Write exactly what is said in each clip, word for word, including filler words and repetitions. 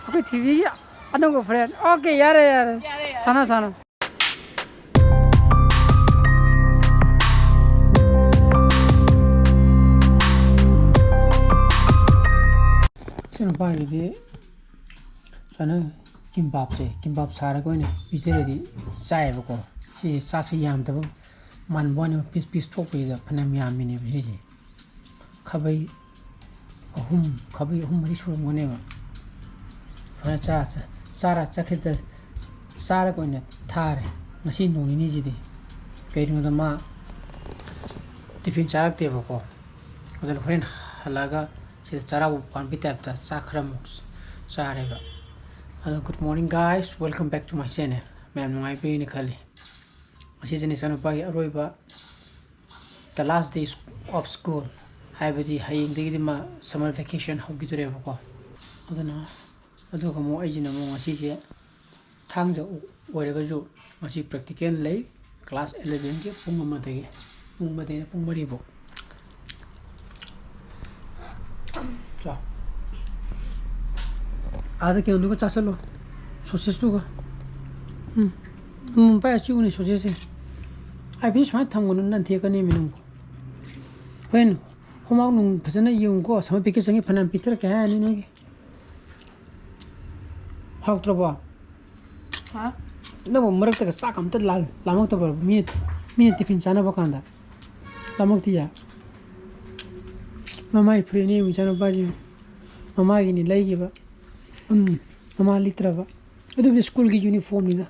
ꯑꯩꯈꯣꯏ ꯊꯣꯏꯕꯤꯒꯤ ꯑꯅꯧꯕ friend. Okay, ꯌꯥꯔꯦ, ꯌꯥꯔꯦ. ꯌꯥꯔꯦ, ꯌꯥꯔꯦ. ꯁꯥꯟꯅ, ꯁꯥꯟꯅ. ꯏꯆꯟꯅꯨꯄꯥꯒꯤꯗꯤ ꯁꯨꯃꯥꯏꯅ ꯀꯤꯝꯕꯥꯞꯁꯦ, ꯀꯤꯝꯕꯥꯞ ꯁꯥꯔꯒ ꯑꯣꯏꯅ ꯄꯤꯖꯔꯗꯤ ꯆꯥꯏꯌꯦꯕꯀꯣ꯫ ꯁꯤꯁꯦ ꯆꯥꯛꯁꯦ ꯌꯥꯝꯗꯕ ꯃꯥꯟꯕ ꯋꯥꯅꯦꯕ, piece piece ꯊꯣꯛꯄꯁꯤꯗ ꯐꯅꯌꯥꯝ ꯌꯥꯝꯃꯤꯅꯦꯕ ꯁꯤꯁꯦ꯫ ꯈꯥꯕꯩ ꯑꯍꯨꯝ, ꯈꯥꯕꯩ ꯑꯍꯨꯝ ꯃꯔꯤ ꯁꯨꯔꯝꯒꯅꯦꯕ꯫ ꯁꯨꯃꯥꯏꯅ ꯆꯥꯔ ꯆ-, ꯆꯥꯔ ꯆꯠꯈꯤꯕꯗ ꯆꯥꯔꯒ ꯑꯣꯏꯅ ꯊꯥꯔꯦ ꯉꯁꯤ ꯅꯣꯡ ꯅꯤꯅꯤꯁꯤꯗꯤ꯫ ꯀꯩꯒꯤꯅꯣꯗ ꯃꯥ tiffin ꯆꯥꯔꯛꯇꯦꯕꯀꯣ꯫ ꯑꯗꯨꯅ ꯍꯣꯔꯦꯟ ꯍꯜꯂꯛꯑꯒ ꯁꯤꯗ ꯆꯔꯥ ꯋꯥꯟꯕꯒꯤ type ꯇ ꯆꯥꯛ ꯈꯔ ꯑꯃꯨꯛ ꯆꯥꯔꯦꯕ꯫ ꯑꯗꯣ, good morning guys, welcome back to my channel. ꯃꯌꯥꯝ ꯅꯨꯡꯉꯥꯏꯕꯤꯔꯤꯅ ꯈꯜꯂꯤ꯫ ꯉꯁꯤꯁꯤꯅ ꯏꯆꯥꯅꯨꯄꯥꯒꯤ ꯑꯔꯣꯏꯕ, the last day of school, ꯍꯥꯏꯕꯗꯤ ꯍꯌꯦꯡꯗꯒꯤꯗꯤ ꯃꯥ summer vacation ꯍꯧꯈꯤꯗꯣꯔꯦꯕꯀꯣ꯫ ꯑꯗꯨꯅ, ꯑꯗꯨꯒ ꯑꯃꯨꯛ ꯑꯩꯁꯤꯅ ꯑꯃꯨꯛ ꯉꯁꯤꯁꯦ ꯊꯥꯡꯖ ꯑꯣꯏꯔꯒꯁꯨ ꯉꯁꯤ practical ꯂꯩ, class eleven ꯒꯤ ꯄꯨꯡ ꯑꯃꯗꯒꯤ, ꯄꯨꯡ ꯑꯃꯗꯒꯤꯅ ꯄꯨꯡ ꯃꯔꯤꯐꯥꯎ꯫ ꯆꯥꯎ꯫ ꯑꯥꯗ ꯀꯩꯅꯣꯗꯨꯒ ꯆꯥꯁꯤꯜꯂꯣ, sausage ꯇꯨꯒ꯫ ꯎꯝ꯫ ꯎꯝ, ꯄꯥꯏ ꯆꯤꯛꯎꯅꯦ sausage ꯁꯦ꯫ ꯑꯥꯏ ꯄꯤ ꯁꯨꯃꯥꯏꯅ ꯊꯝꯒꯅꯨ, ꯅꯟꯊꯦꯛꯀꯅꯦꯃꯤ ꯅꯪꯕꯨ꯫ ꯍꯣꯔꯦꯟ homework ꯅꯨꯡ ꯐꯖꯅ ꯌꯦꯡꯉꯨꯀꯣ, summer vacation ꯒꯤ ꯐꯅꯌꯥꯝ ꯄꯤꯊꯔꯛꯀꯦ ꯍꯥꯏꯔꯅꯤ ꯅꯣꯏꯒꯤ꯫ ꯍꯥꯎꯇ꯭ꯔꯕꯣ? ꯍꯥ? ꯅꯪꯕꯨ ꯃꯔꯛꯇꯒ ꯆꯥꯛ ꯑꯝꯇ ꯂꯥꯝ-, ꯂꯥꯝꯃꯛꯇꯕ꯭ꯔꯣ? ꯃꯤꯅ, ꯃꯤꯅ tiffin ꯆꯥꯅꯕ ꯀꯥꯟꯗ ꯂꯥꯝꯃꯛꯇꯤꯌꯦ? ꯃꯃꯥꯒꯤ ꯐꯨꯔꯤꯠꯅꯦ ꯌꯦꯡꯉꯨ, ꯏꯆꯥꯅꯨꯄꯥꯁꯦ꯫ ꯃꯃꯥꯒꯤꯅꯤ ꯂꯩꯈꯤꯕ꯫ ꯎꯝ, ꯃꯃꯥ ꯂꯤꯠꯇ꯭ꯔꯕ꯫ ꯑꯗꯨꯕꯨꯗꯤ school ꯒꯤ uniform ꯅꯤꯗ꯫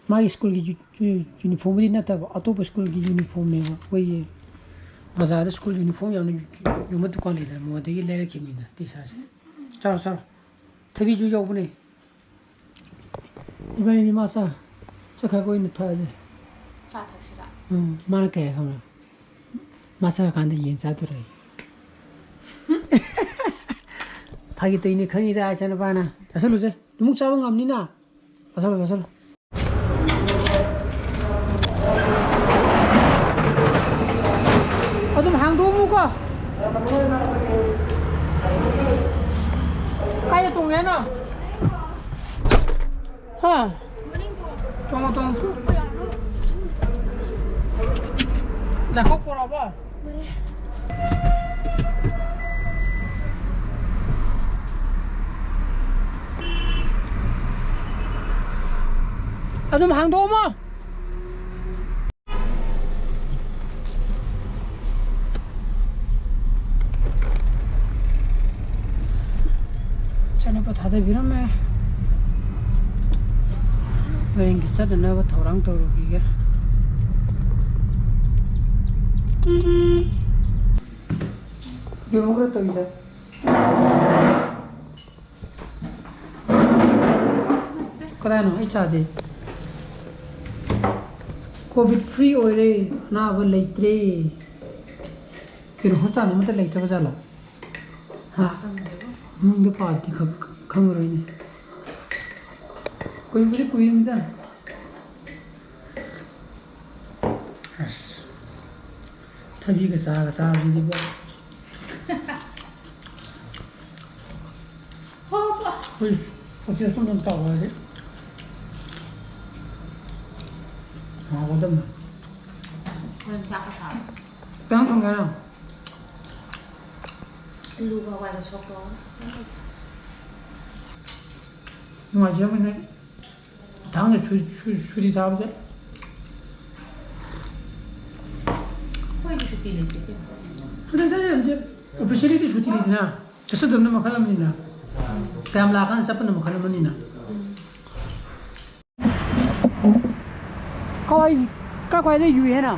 ꯃꯥꯒꯤ school ꯒꯤ ꯌꯨ-, ꯌꯨ-, uniform ꯕꯨꯗꯤ ꯅꯠꯇꯕ, ꯑꯇꯣꯞꯄ school ꯒꯤ uniform ꯅꯦꯕ꯫ ꯑꯩꯈꯣꯏꯒꯤ ꯕꯖꯥꯔꯗ school uniform ꯌꯥꯝꯅ ꯌꯣꯟꯕ ꯗꯨꯀꯥꯟ ꯂꯩꯗꯅ, ꯃꯉꯣꯟꯗꯒꯤ ꯂꯩꯔꯛꯈꯤꯕꯅꯤꯗ T-shirt ꯁꯦ꯫ ꯆꯥꯔꯣ, ꯆꯥꯔꯣ꯫ ꯊꯕꯤꯁꯨ ꯌꯥꯎꯕꯅꯦ꯫ ꯏꯕꯥꯅꯤꯗꯤ ꯃꯥ ꯆꯥ-, ꯆꯠꯈ꯭ꯔꯒ ꯑꯣꯏꯅ ꯊꯛꯑꯁꯦ꯫ ꯆꯥ ꯊꯛꯁꯤꯔꯥ? ꯎꯝ, ꯃꯥꯅ ꯀꯩ ꯍꯥꯏ ꯈꯪꯕ꯭ꯔꯥ? ꯃꯥ ꯆꯠꯈ꯭ꯔꯀꯥꯟꯗ ꯌꯦꯟ ꯆꯥꯗꯣꯔꯦ꯫ ꯐꯥꯒꯤ ꯇꯧꯔꯤꯅꯦ ꯈꯪꯉꯤꯗ, ꯏꯆꯥꯅꯨꯄꯥꯅ꯫ ꯆꯥꯁꯜꯂꯨꯁꯦ꯫ ꯑꯗꯨꯃꯨꯛ ꯆꯥꯕ ꯉꯝꯅꯤꯅ꯫ ꯆꯥꯁꯜꯂꯣ, ꯆꯥꯁꯜꯂꯣ꯫ ꯑꯗꯨꯝ ꯍꯥꯡꯗꯣꯛꯑꯝꯃꯨꯀꯣ꯫ ꯇꯣꯡꯉꯦ ꯅꯪ? ꯍꯥ? ꯇꯣꯡꯉꯣ, ꯇꯣꯡꯉꯣ꯫ ꯂꯥꯏꯈꯣꯛ ꯄꯣꯔꯛꯑꯕꯣ? ꯑꯗꯨꯝ ꯍꯥꯡꯗꯣꯛꯑꯝꯃꯣ꯫ ꯆꯠꯅꯕ ꯊꯥꯗꯕꯤꯔꯝꯃꯦ꯫ ꯍꯌꯦꯡꯒꯤ ꯆꯠꯅꯅꯕ ꯊꯧꯔꯥꯡ ꯇꯧꯔꯨꯈꯤꯒꯦ꯫ ꯌꯦꯔꯨꯝ ꯈꯔ ꯇꯧꯁꯦ꯫ ꯀꯗꯥꯏꯅꯣ? ꯑꯩ ꯆꯥꯗꯦ꯫ ꯀꯣꯚꯤꯗ ꯐ꯭ꯔꯤ ꯑꯣꯏꯔꯦ, ꯑꯅꯥꯕ ꯂꯩꯇ꯭ꯔꯦ꯫ ꯀꯩꯅꯣ, ꯍꯣꯁꯄꯤꯇꯥꯜ ꯑꯃꯠꯇ ꯂꯩꯇ꯭ꯔꯕ ꯖꯥꯠꯂꯣ? ꯍꯥ? ꯃꯅꯨꯡꯗ ꯄꯥꯗꯤ ꯈꯪ-, ꯈꯪꯉꯔꯣꯏꯅꯦ꯫ ꯀꯨꯏꯕꯨꯗꯤ ꯀꯨꯏꯔꯅꯤꯗ꯫ ꯑꯁ, ꯊꯕꯤꯒ ꯆꯥꯒ ꯆꯥꯕꯁꯤꯗꯤꯕꯣ꯫ ꯍꯣꯏ, ꯄ꯭ꯔꯣꯁꯦꯁꯇꯣ ꯑꯗꯨꯝ ꯇꯧꯔꯗꯤ ꯍꯥꯎꯒꯗꯕꯅꯤ꯫ ꯍꯣꯔꯦꯟ ꯆꯥꯛꯀ ꯆꯥꯔꯣ꯫ ꯀꯌꯥꯝ ꯊꯣꯡꯒꯦ ꯍꯥꯏꯅꯣ? ꯑꯂꯨꯒ ꯍꯋꯥꯏꯒ ꯁꯣꯛ ꯇꯧꯔꯒ꯫ ꯅꯨꯡꯉꯥꯏꯖꯔꯝꯃꯅꯤ꯫ ꯊꯥꯡꯅ ꯁꯨ-, ꯁꯨ-, ꯁꯨꯇꯤ ꯊꯥꯕꯁꯦ꯫ ꯑꯩꯈꯣꯏꯗꯤ ꯁꯨꯇꯤ ꯂꯩꯇꯦ ꯀꯩꯅꯣ꯫ ꯁꯨꯇꯤ ꯊꯥꯏ ꯍꯥꯏꯕꯁꯦ, ꯑꯣꯐꯤꯁꯤꯌꯦꯜꯂꯤꯗꯤ ꯁꯨꯇꯤ ꯂꯩꯗꯅ, ꯆꯠꯆꯗꯕꯅ ꯃꯈꯜ ꯑꯃꯅꯤꯅ, ꯀꯌꯥꯝ ꯂꯥꯛꯑꯀꯥꯟꯗ ꯆꯠꯄꯅ ꯃꯈꯜ ꯑꯃꯅꯤꯅ꯫ ꯀꯥꯏ, ꯀꯥꯏ ꯀꯥꯏꯗ ꯌꯨꯏ ꯍꯥꯏꯅ?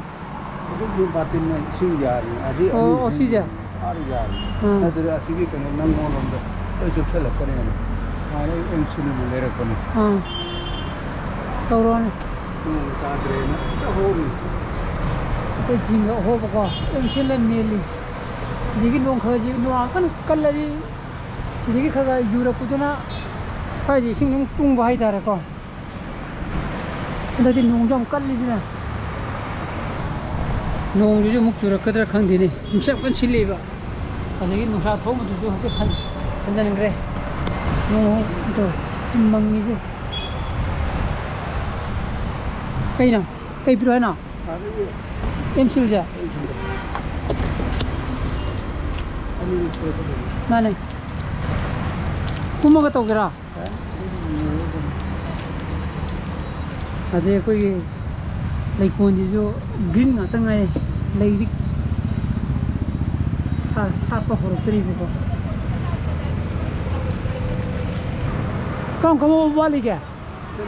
ꯑꯗꯨꯒꯤ ꯕꯥꯇꯤꯟꯅ ꯏꯁꯤꯡ ꯌꯥꯔꯤ, ꯑꯗꯩ ꯑꯣ, ꯑꯅꯤ ꯑꯣ, ꯁꯤꯁꯦ? ꯑꯥꯗ ꯌꯥꯔꯤ꯫ ꯑꯥ꯫ ꯅꯠꯇ꯭ꯔꯗꯤ ꯑꯁꯤꯒꯤ ꯀꯩꯅꯣ ꯅꯪꯉꯣꯟꯂꯣꯝꯗ ꯂꯣꯏ ꯆꯨꯞꯁꯜꯂꯛꯀꯅꯦꯅ꯫ ꯃꯥꯅ ꯑꯦꯝ ꯁꯤꯅ ꯑꯃꯨꯛ ꯂꯩꯔꯛꯄꯅꯤ꯫ ꯑꯥ꯫ ꯇꯧꯔꯣꯅꯦ꯫ ꯅꯣꯡ ꯇꯥꯗ꯭ꯔꯦꯅ ꯍꯦꯛꯇ ꯍꯧꯔꯤ꯫ ꯑꯩꯈꯣꯏ ꯖꯤꯡꯒ ꯑꯍꯣꯕꯀꯣ, ꯑꯦꯝ ꯁꯤꯅ ꯃꯦꯜꯂꯤ꯫ ꯁꯤꯗꯒꯤ ꯅꯣꯡ ꯈꯔ ꯈꯔ, ꯅꯣꯡ ꯌꯥꯝ ꯀꯟꯅ ꯀꯜꯂꯗꯤ ꯁꯤꯗꯒꯤ ꯈꯔ ꯈꯔ ꯌꯨꯔꯛꯄꯗꯨꯅ ꯁ꯭ꯋꯥꯏꯁꯦ ꯏꯁꯤꯡ ꯑꯗꯨꯝ ꯇꯨꯡꯕ ꯍꯥꯏꯇꯥꯔꯦꯀꯣ꯫ ꯍꯟꯗꯛꯇꯤ ꯅꯣꯡꯁꯨ ꯌꯥꯝ ꯀꯜꯂꯤꯗꯅ꯫ ꯅꯣꯡꯁꯤꯁꯨ ꯑꯃꯨꯛ ꯆꯨꯔꯛꯀꯗ꯭ꯔꯥ ꯈꯪꯗꯦꯅꯦ꯫ ꯅꯨꯡꯁꯤꯠ ꯌꯥꯝ ꯀꯟꯅ ꯁꯤꯠꯂꯦꯕ꯫ ꯑꯗꯒꯤ ꯅꯨꯡꯁꯥ ꯊꯣꯛꯑꯝꯕꯗꯨꯁꯨ ꯍꯧꯖꯤꯛ ꯍꯟ-, ꯍꯟꯖꯤꯟꯈ꯭ꯔꯦ꯫ ꯅꯣꯡ ꯇꯧ ꯃꯪꯉꯤꯁꯦ꯫ ꯀꯩꯅꯣ? ꯀꯩ ꯄꯤꯔꯣ ꯍꯥꯏꯅꯣ? ꯑꯦꯝ ꯁꯤꯜꯁꯦ? ꯃꯥꯅꯦ꯫ ꯀꯨꯝꯃꯒ ꯇꯧꯒꯦꯔꯥ? ꯑꯗꯩ ꯑꯩꯈꯣꯏꯒꯤ ꯂꯩꯀꯣꯟꯁꯤꯁꯨ ꯒ꯭ꯔꯤꯟ ꯉꯥꯛꯇ ꯉꯥꯏꯔꯦ꯫ ꯂꯩꯗꯤ ꯁꯥ-, ꯁꯥꯠꯄ ꯍꯧꯔꯛꯇ꯭ꯔꯤꯕꯀꯣ꯫ ꯀꯔꯝ ꯀꯔꯝꯕ ꯋꯥꯠꯂꯤꯒꯦ?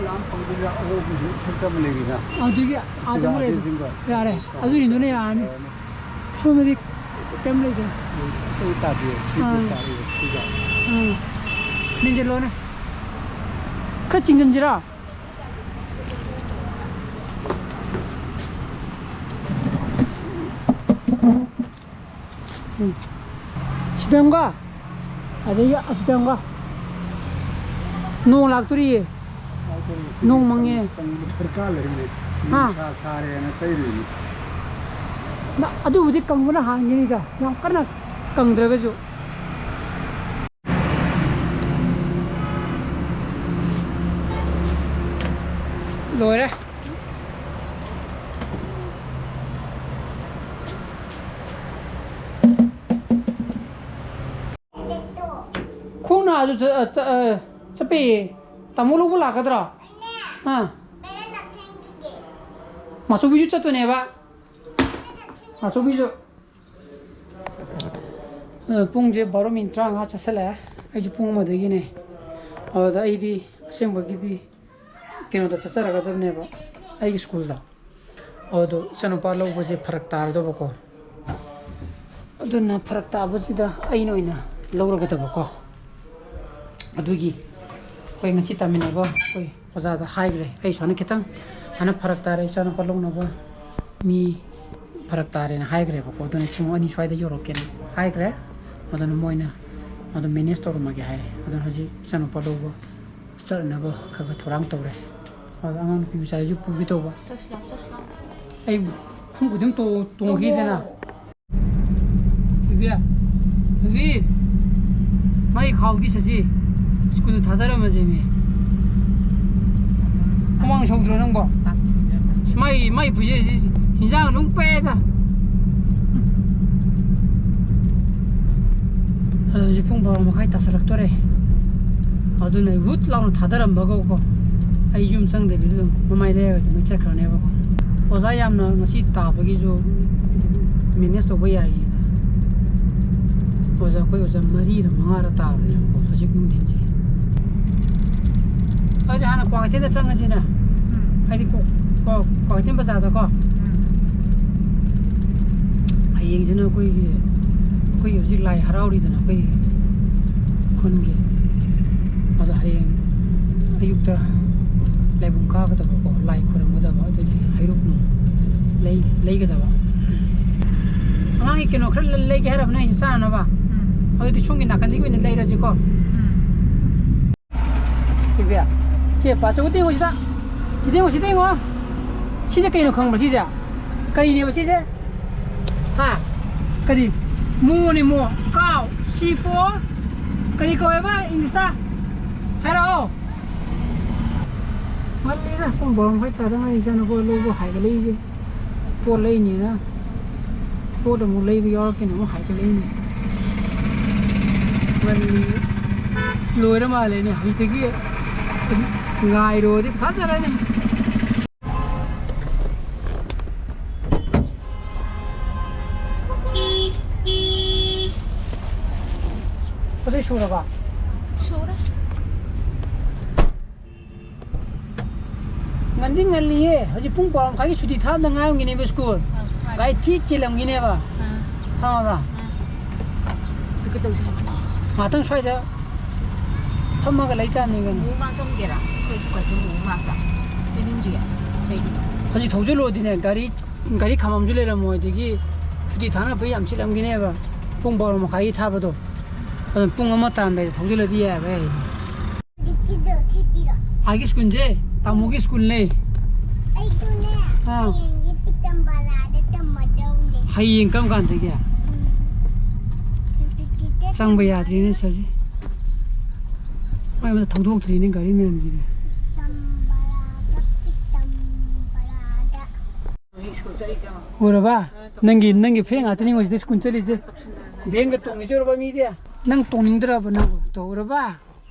ꯂꯥꯝ ꯐꯪꯗꯣꯏꯔꯥ? ꯑꯉꯧꯕꯁꯨ ꯏꯊꯛꯇ ꯑꯃ ꯂꯩꯔꯤꯅ꯫ ꯑꯗꯨꯒꯤ ꯑꯥꯗ ꯑꯃ ꯂꯩ꯫ ꯑꯗꯨ ꯌꯥꯔꯦ꯫ ꯑꯗꯨꯒꯤꯗꯨꯅ ꯌꯥꯔꯅꯤ꯫ ꯁꯣꯝꯗꯗꯤ ꯀꯩꯝ ꯂꯩꯇꯦ꯫ ꯑꯩ ꯇꯥꯗꯦ꯫ ꯁꯤꯗꯤ ꯑꯥ꯫ ꯇꯥꯔꯦ, ꯁꯤꯗ꯫ ꯎꯝ꯫ ꯃꯦꯟꯁꯤꯜꯂꯣꯅꯦ꯫ ꯈꯔ ꯆꯤꯡꯁꯤꯟꯁꯤꯔꯥ? ꯎꯝ꯫ ꯁꯤꯗ ꯑꯃꯒ, ꯑꯗꯒꯤ ꯑꯁꯤꯗ ꯑꯃꯒ꯫ ꯅꯣꯡ ꯂꯥꯛꯇꯣꯔꯤꯌꯦ꯫ ꯅꯣꯡ ꯃꯪꯉꯦ꯫ ꯀꯪꯕ ꯗꯔꯀꯥꯔ ꯂꯩꯔꯤꯅꯦ꯫ ꯍꯥ? ꯅꯨꯡꯁꯥ ꯁꯥꯔꯦꯅ ꯇꯩꯔꯤꯅꯤ꯫ ꯅ-, ꯑꯗꯨꯕꯨꯗꯤ ꯀꯪꯕꯅ ꯍꯥꯟꯒꯅꯤꯗ, ꯌꯥꯝ ꯀꯟꯅ ꯀꯪꯗ꯭ꯔꯒꯁꯨ꯫ ꯂꯣꯏꯔꯦ꯫ ꯈꯣꯡꯅ ꯑꯗꯨ ꯆ-, ꯑ, ꯆ-, ꯑ, ꯆꯠꯄ ꯌꯥꯏꯌꯦ꯫ ꯇꯥꯃꯣ ꯂꯧꯕ ꯂꯥꯛꯀꯗ꯭ꯔꯣ? ꯑꯥ꯫ ꯃꯥꯆꯧꯕꯤꯁꯨ ꯆꯠꯇꯣꯏꯅꯦꯕ꯫ ꯃꯥꯆꯧꯕꯤꯁꯨ꯫ ꯑ, ꯄꯨꯡꯁꯦ ꯕꯥꯔꯣ ꯃꯤꯅꯤꯠ ꯇꯔꯥꯃꯉꯥ ꯆꯠꯁꯜꯂꯛꯑꯦ꯫ ꯑꯩꯁꯨ ꯄꯨꯡ ꯑꯃꯗꯒꯤꯅꯦ꯫ ꯑꯗꯨꯗ ꯑꯩꯗꯤ ꯑꯁꯦꯡꯕꯒꯤꯗꯤ ꯀꯩꯅꯣꯗ ꯆꯠꯆꯔꯒꯗꯕꯅꯦꯕ, ꯑꯩꯒꯤ ꯁ꯭ꯀꯨꯜꯗ꯫ ꯑꯗꯣ ꯏꯆꯥꯅꯨꯄꯥ ꯂꯧꯕꯁꯦ ꯐꯔꯛ ꯇꯥꯔꯗꯧꯕꯀꯣ꯫ ꯑꯗꯨꯅ ꯐꯔꯛ ꯇꯥꯕꯁꯤꯗ ꯑꯩꯅ ꯑꯣꯏꯅ ꯂꯧꯔꯒꯗꯕꯀꯣ꯫ ꯑꯗꯨꯒꯤ ꯑꯩꯈꯣꯏ ꯉꯁꯤ ꯇꯥꯃꯤꯟꯅꯕ ꯑꯩꯈꯣꯏ ꯑꯣꯖꯥꯗ ꯍꯥꯏꯈ꯭ꯔꯦ, ꯑꯩ ꯁꯨꯃꯥꯏꯅ ꯈꯤꯇꯪ ꯁꯨꯃꯥꯏꯅ ꯐꯔꯛ ꯇꯥꯔꯦ, ꯏꯆꯥꯅꯨꯄꯥ ꯂꯧꯅꯕ ꯃꯤ ꯐꯔꯛ ꯇꯥꯔꯦꯅ ꯍꯥꯏꯈ꯭ꯔꯦꯕꯀꯣ꯫ ꯑꯗꯨꯅ ꯄꯨꯡ ꯑꯅꯤ ꯁ꯭ꯋꯥꯏꯗ ꯌꯧꯔꯛꯀꯦꯅ ꯍꯥꯏꯈ꯭ꯔꯦ꯫ ꯑꯗꯨꯅ ꯃꯣꯏꯅ ꯑꯗꯨꯝ ꯃꯦꯅꯦꯖ ꯇꯧꯔꯝꯃꯒꯦ ꯍꯥꯏꯔꯦ꯫ ꯑꯗꯨꯅ ꯍꯧꯖꯤꯛ ꯏꯆꯥꯅꯨꯄꯥ ꯂꯧꯕ ꯆꯠꯅꯕ ꯈꯔ ꯈꯔ ꯊꯧꯔꯥꯡ ꯇꯧꯔꯦ꯫ ꯑꯗ ꯑꯉꯥꯡ ꯅꯨꯄꯤ ꯃꯆꯥꯁꯤꯁꯨ ꯄꯨꯒꯦ ꯇꯧꯕ꯫ ꯑꯩ ꯈꯣꯡꯎꯞ ꯑꯗꯨꯝ ꯇꯣꯡ-, ꯇꯣꯡꯈꯤꯗꯅ꯫ ꯏꯕꯦ, ꯏꯕꯤ, ꯃꯥꯒꯤ ꯈꯥꯎꯗꯤ ꯁꯖꯤ꯫ ꯁ꯭ꯀꯨꯜꯗ ꯊꯥꯗꯔꯝꯃꯁꯦ ꯃꯤ꯫ ꯍꯨꯃꯥꯡ ꯁꯧꯗ꯭ꯔꯣ ꯅꯪꯕꯣ? ꯑꯁ, ꯃꯥꯏ, ꯃꯥꯏ ꯄꯨꯖꯦꯁꯤ ꯍꯤꯟꯖꯥꯡ ꯑꯗꯨꯝ ꯄꯦꯛꯑꯦꯗ꯫ ꯑꯗꯣ ꯍꯧꯖꯤꯛ ꯄꯨꯡ ꯕꯥꯔꯣ ꯃꯈꯥꯏ ꯇꯥꯁꯜꯂꯛꯇꯣꯔꯦ꯫ ꯑꯗꯨꯅ ꯑꯩ ꯋꯨꯠ ꯂꯥꯎꯅ ꯊꯥꯗꯔꯝꯕꯒꯀꯣ, ꯑꯩ ꯌꯨꯝ ꯆꯪꯗꯕꯤꯗ ꯑꯗꯨꯝ ꯃꯃꯥꯏ ꯂꯩꯔꯒ ꯑꯗꯨꯝ ꯑꯩ ꯆꯠꯈ꯭ꯔꯅꯦꯕꯀꯣ꯫ ꯑꯣꯖꯥ ꯌꯥꯝꯅ ꯉꯁꯤ ꯇꯥꯕꯒꯤꯁꯨ ꯃꯦꯅꯦꯖ ꯇꯧꯕ ꯌꯥꯏꯌꯦꯅ꯫ ꯑꯣꯖꯥ, ꯑꯩꯈꯣꯏ ꯑꯣꯖꯥ ꯃꯔꯤꯔ ꯃꯉꯥꯔ ꯇꯥꯕꯅꯦꯕꯀꯣ ꯍꯧꯖꯤꯛ ꯅꯨꯡꯊꯤꯟꯁꯦ꯫ ꯑꯗꯨꯗꯤ ꯍꯥꯟꯅ ꯀ꯭ꯋꯥꯀꯩꯊꯦꯜꯗ ꯆꯪꯉꯁꯤꯅ꯫ ꯎꯝ꯫ ꯍꯥꯏꯗꯤ ꯀꯣ-, ꯀꯣ-, ꯀ꯭ꯋꯥꯀꯩꯊꯦꯜ ꯕꯖꯥꯔꯗꯀꯣ꯫ ꯎꯝ꯫ ꯍꯌꯦꯡꯁꯤꯅ ꯑꯩꯈꯣꯏꯒꯤ, ꯑꯩꯈꯣꯏꯒꯤ ꯍꯧꯖꯤꯛ ꯂꯥꯏ ꯍꯔꯥꯎꯔꯤꯗꯅ ꯑꯩꯈꯣꯏꯒꯤ ꯈꯨꯟꯒꯤ꯫ ꯑꯗꯣ ꯍꯌꯦꯡ ꯑꯌꯨꯛꯇ ꯂꯥꯏꯕꯨꯡ ꯀꯥꯒꯗꯕꯀꯣ, ꯂꯥꯏ ꯈꯨꯔꯨꯝꯒꯗꯕ, ꯑꯗꯨꯗꯤ ꯍꯩꯔꯨꯛ ꯅꯨꯡ ꯂꯩ-, ꯂꯩꯒꯗꯕ꯫ ꯑꯉꯥꯡꯒꯤ ꯀꯩꯅꯣ ꯈꯔ ꯂꯩꯒꯦ ꯍꯥꯏꯔꯕꯅꯦ ꯑꯩꯅ ꯆꯥꯅꯕ꯫ ꯎꯝ꯫ ꯑꯗꯨꯗꯤ ꯁꯣꯝꯒꯤ ꯅꯥꯀꯟꯗꯒꯤ ꯑꯣꯏꯅ ꯂꯩꯔꯁꯤꯀꯣ꯫ ꯎꯝ꯫ ꯁꯤ ꯄꯥꯆꯧ ꯇꯦꯡꯉꯣ ꯁꯤꯗ꯫ ꯁꯤ ꯇꯦꯡꯉꯣ, ꯁꯤ ꯇꯦꯡꯉꯣ꯫ ꯁꯤꯁꯦ ꯀꯩꯅꯣ ꯈꯪꯕ꯭ꯔꯥ ꯁꯤꯁꯦ? ꯀꯔꯤꯅꯦꯕ ꯁꯤꯁꯦ? ꯍꯥ? ꯀꯔꯤ? ꯃꯣꯅꯤ ꯃꯣ꯫ Cow. C for ꯀꯔꯤ ꯀꯧꯋꯦꯕ ꯏꯪꯂꯤꯁꯇ? ꯍꯥꯏꯔꯛꯑꯣ꯫ ꯉꯜꯂꯤꯗ, ꯄꯨꯡ ꯕꯥꯔꯣ ꯃꯈꯥꯏ ꯇꯥꯗ ꯉꯥꯏꯔꯤ ꯏꯆꯥꯅꯨꯄꯥ ꯂꯧꯕ ꯍꯥꯏꯒꯠꯂꯛꯏꯁꯦ꯫ ꯄꯣꯠ ꯂꯩꯅꯤꯅ꯫ ꯄꯣꯠ ꯑꯃꯨꯛ ꯂꯩꯕ ꯌꯥꯎꯔꯛꯀꯦꯅ ꯑꯃꯨꯛ ꯍꯥꯏꯒꯠꯂꯛꯏꯅꯦ꯫ ꯉꯜꯂꯤ꯫ ꯂꯣꯏꯔ ꯃꯥꯜꯂꯦꯅꯦ꯫ ꯍꯧꯖꯤꯛꯇꯒꯤ ꯉꯥꯏꯔꯨꯔꯗꯤ ꯐꯖꯔꯅꯤ꯫ ꯄꯣꯠꯆꯩ ꯁꯨꯔꯕ? ꯁꯨꯔꯦ꯫ ꯉꯟꯗꯤ ꯉꯜꯂꯤꯌꯦ꯫ ꯍꯧꯖꯤꯛ ꯄꯨꯡ ꯕꯥꯔꯣ ꯃꯈꯥꯏꯒꯤ ꯁꯨꯇꯤ ꯊꯥꯕꯗ ꯉꯥꯏꯔꯝꯒꯤꯅꯦꯕ ꯁ꯭ꯀꯨꯜ꯫ ꯑꯥ, ꯍꯣꯏ꯫ ꯒꯥꯔꯤ ꯊꯤ ꯆꯤꯜꯂꯝꯒꯤꯅꯦꯕ꯫ ꯑꯥ꯫ ꯈꯪꯉꯕ? ꯑꯥ꯫ ꯉꯥꯛꯇꯪ ꯁ꯭ꯋꯥꯏꯗ ꯐꯝꯃꯒ ꯂꯩ ꯇꯥꯕꯅꯤ ꯀꯩꯅꯣ꯫ ꯃꯨꯛ ꯃꯥ ꯆꯪꯒꯦꯔꯥ? ꯑꯩꯈꯣꯏ ꯀꯩꯁꯨ ꯃꯨꯛ ꯃꯥ ꯆꯪ-, ꯆꯦꯟꯅꯤꯡꯗꯤꯌꯦ꯫ ꯀꯩꯒꯤꯅꯣ? ꯍꯧꯖꯤꯛ ꯊꯧꯖꯤꯜꯂꯨꯔꯗꯤꯅꯦ, ꯒꯥꯔꯤ, ꯒꯥꯔꯤ ꯈꯥꯝꯕꯝꯁꯨ ꯂꯩꯔꯝꯃꯣꯏ꯫ ꯑꯗꯒꯤ ꯁꯨꯇꯤ ꯊꯥꯅꯕ ꯌꯥꯝ ꯆꯤꯜꯂꯝꯒꯤꯅꯦꯕ꯫ ꯄꯨꯡ ꯕꯥꯔꯣ ꯃꯈꯥꯏꯒꯤ ꯊꯥꯕꯗꯣ꯫ ꯑꯗꯨꯅ ꯄꯨꯡ ꯑꯃ ꯇꯥꯔꯝꯗꯥꯏꯗ ꯊꯧꯖꯤꯜꯂꯗꯤ ꯌꯥꯏꯕ ꯑꯩ ꯍꯥꯏꯁꯦ꯫ ꯑꯥꯒꯤ ꯁ꯭ꯀꯨꯜꯁꯦ ꯇꯥꯃꯣꯒꯤ ꯁ꯭ꯀꯨꯜꯅꯦ꯫ ꯑꯥ꯫ ꯍꯌꯦꯡ ꯀꯔꯝ ꯀꯥꯟꯗꯒꯤ? ꯆꯪꯕ ꯌꯥꯗ꯭ꯔꯤꯅꯦ ꯁꯥꯔꯁꯦ꯫ ꯑꯝꯇ ꯊꯧꯗꯣꯛꯇ꯭ꯔꯤꯅꯦ ꯒꯥꯔꯤ ꯃꯌꯥꯝꯁꯤꯗꯤ꯫ ꯎꯔꯕ? ꯅꯪꯒꯤ, ꯅꯪꯒꯤ ꯐ꯭ꯔꯦꯟ ꯉꯥꯛꯇꯅꯤꯉꯣ ꯁꯤꯗ ꯁ꯭ꯀꯨꯜ ꯆꯠꯂꯤꯁꯦ꯫ ꯚꯦꯟꯒ ꯇꯣꯡꯉꯤꯁꯦ ꯎꯔꯕ ꯃꯤꯗꯤ? ꯅꯪ ꯇꯣꯡꯅꯤꯡꯗ꯭ꯔꯕ ꯅꯪꯕꯣ? ꯇꯧꯔꯕ?